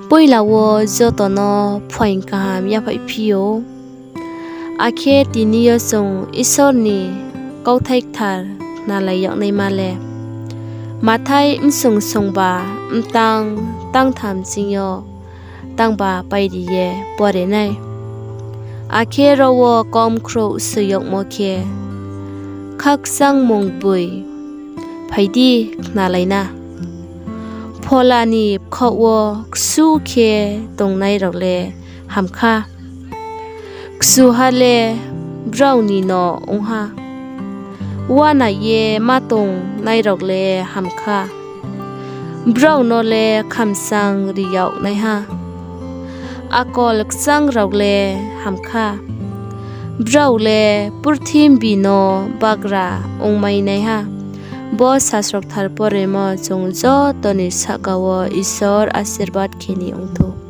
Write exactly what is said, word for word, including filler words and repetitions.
Poila wo joto no phuaing kaham yaphaihphi ou, akhe tini yo chung Isor ni kauthai kthar khnalai yagnaima le Mathai bsung songba, mtang tangtham ching yo tangba pairi ye pore nai. Akhe ro wo kom khrouh soi yagmo khe, Khakchangmung gboi, phai di, khnalai na. Phola ni bkhaoh wo ksu khe tongnai rao le ham kha, kchuha le brao ni no ong ha. Uana ye ma tongnai rao le ham kha, brao no le khamsang ri yag nai ha. Akol kchang rao le ham kha, brao le purthimbi no bagra ongmai nai ha. Bo sasro kthar poremo chung joto ni sahka wo Isor asirbad khe ni ong thou.